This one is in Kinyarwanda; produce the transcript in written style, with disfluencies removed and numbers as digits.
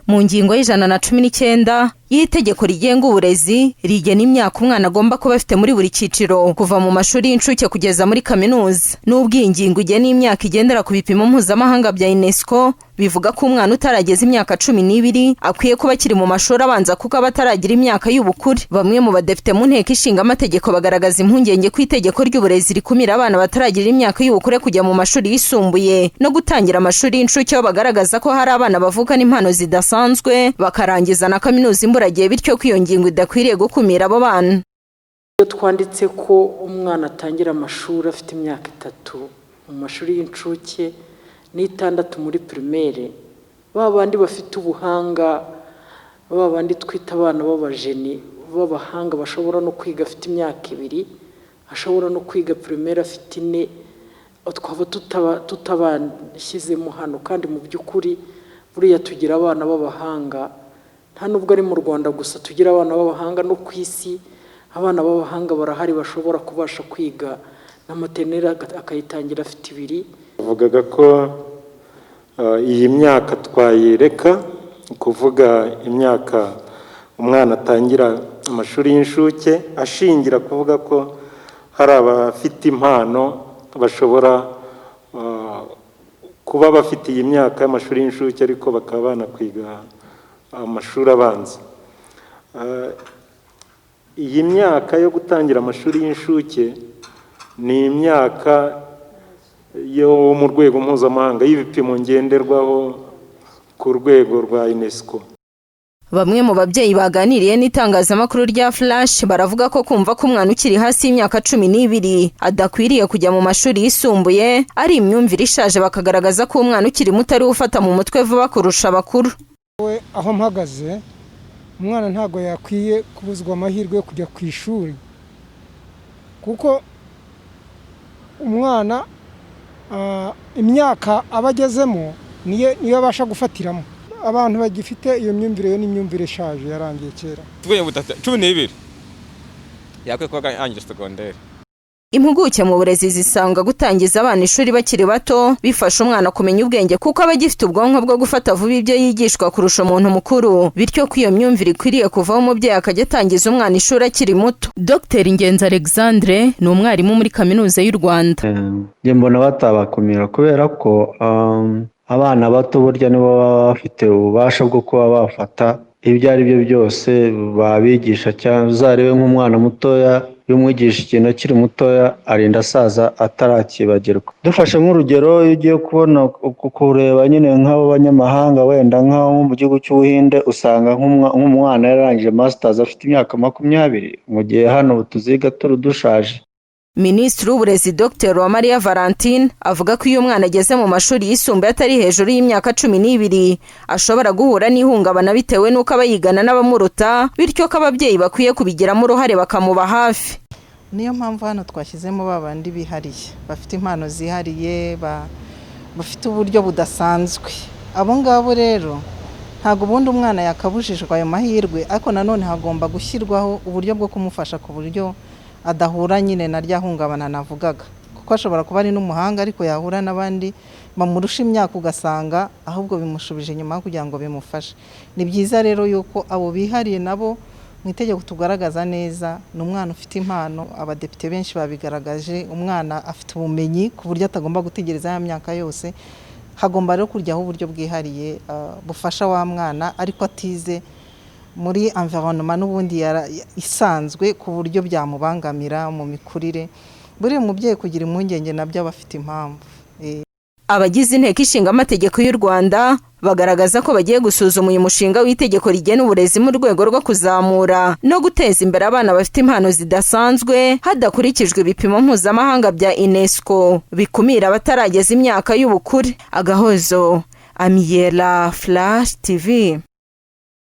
Mu ngingo ya 119 y'itegeko rigenga uburezi, rigena imyaka umwana agomba kuba afite muri buri cyiciro, kuva mu mashuri y'incuke kugeza muri kaminuza. N'ubwo iyi ngingo igena imyaka igendera ku bipimo mpuzamahanga bya UNESCO, bivuga ko umwana utarageza imyaka 12 akwiye kuba akiri mu mashuri abanza, kuko aba ataragira imyaka y'ubukure. Bamwe mu badepite mu Nteko Ishinga Amategeko bagaragaza impungenge ko itegeko ry'uburezi rikumira abana bataragira imyaka y'ubukure kujya mu mashuri yisumbuye no gutangira amashuri y'incuke, aho bagaragaza ko hari abana bavukana impano zidasanzwe bakarangiza na kaminuza imburagihe, bityo ko iyo ngingo idakwiriye gukumira abo bana. Iyo twanditse ko umwana atangira amashuri afite imyaka 3 mu mashuri y'incuke n'6 muri primaire, ba bandi bafite ubuhanga, ba bandi twita abana b'abagénie, b'abahanga, bashobora no kwiga afite imyaka 2, ashobora no kwiga primaire afite 4, twaba tutabashyizemo hano. Kandi mu by'ukuri buriya tugira abana b'abahanga, nta nubwo ari mu Rwanda gusa tugira abana b'abahanga, no ku isi abana b'abahanga barahari, bashobora kubasha kwiga na maternelle akayitangira afite 2. Bavugaga ko iyi myaka twayireka, kuvuga imyaka umwana atangira amashuri y'incuke, ashingira kuvuga ko hari abafite impano bashobora kuba bafite iyi myaka y'amashuri y'incuke, ariko bakaba banakwiga amashuri abanza. Iyi myaka yo gutangira amashuri y'incuke ni imyaka yo mu rwego mpuzamahanga y'ibipimo ngenderwaho ku rwego rwa UNESCO. Bamwe mu babyeyi baganiriye n'itangazamakuru rya Flash baravuga ko kumva ko umwana ukiri hasi y'imyaka 12 adakwiriye kujya mu mashuri yisumbuye ari imyumvire ishaje, bakagaragaza ko umwana ukiri muto ari we ufata mu mutwe vuba kurusha abakuru. We aho mpagaze, umwana ntabwo yakwiye kubuzwa amahirwe yo kujya ku ishuri, kuko umwana imyaka aba agezemo niyo abasha gufatiramo. Abantu bagifite iyo myumvire yo n'imyumvire ishaje, yarangiye kera. 12 yakwiye kuba yarangije secondaire. Impuguke mu burezi zisanga gutangiza abana ishuri bakiri bato bifasha umwana kumenya ubwenge, kuko aba agifite ubwonko bwo gufata vuba ibyo yigishwa kurusha umuntu mukuru, bityo ko iyo myumvire ikwiriye kuvaho, umubyeyi akajya atangiza umwana ishuri akiri muto. Dr Ngenzi Alexandre ni umwarimu muri Kaminuza y'u Rwanda. Njye mbona batabakumira, kubera ko abana bato burya nibo baba bafite ububasha bwo kuba bafata ibyo ari byo byose babigisha. Cyangwa uzarebe nk'umwana mutoya, iyo umwigisha ikintu akiri mutoya, arinda asaza atarakibagirwa. Dufashe nk'urugero, iyo ugiye kubona kureba nyine nk'abo banyamahanga, wenda nk'aho mu gihugu cy'Ubuhinde, usanga nk'umwana yararangije masters afite imyaka 20, mu gihe hano tuziga turi dushaje. Minisitiri w'Uburezi, Dr Uwamariya Valentine, avuga ko iyo umwana ageze mu mashuri yisumbuye atari hejuru y'imyaka 12 ashobora guhura n'ihungabana bitewe n'uko aba yigana n'abamuruta, bityo ko ababyeyi bakwiye kubigiramo uruhare bakamuba hafi. Niyo mpamvu hano twashyizemo ba bandi bihariye, bafite impano zihariye, bafite uburyo budasanzwe. Abo ngabo rero ntabwo ubundi umwana yakabujijwe ayo mahirwe, ariko nanone hagomba gushyirwaho uburyo bwo kumufasha ku buryo adahura nyine na rya hungabana navugaga, kuko ashobora kuba ari n'umuhanga, ariko yahura n'abandi bamurusha imyaka ugasanga ahubwo bimushubije inyuma kugira ngo bimufashe. Ni byiza rero yuko abo bihariye nabo mu itegeko tugaragaza neza ni umwana ufite impano. Abadepite benshi babigaragaje, umwana afite ubumenyi ku buryo atagomba gutegereza ya myaka yose. Hagomba rero kujyaho uburyo bwihariye bufasha wa mwana, ariko atize muri environnement n'ubundi isanzwe, ku buryo byamubangamira mu mikurire. Buriya umubyeyi kugira impungenge nabyo aba afite impamvu. Abagize Inteko Ishinga Amategeko y'u Rwanda bagaragaza ko bagiye gusuzuma uyu mushinga w'itegeko rigena uburezi mu rwego rwo kuzamura no guteza imbere abana bafite impano zidasanzwe, hadakurikijwe ibipimo mpuzamahanga bya UNESCO bikumira abatarageza imyaka y'ubukure. Agahozo Amiyela, Flash TV.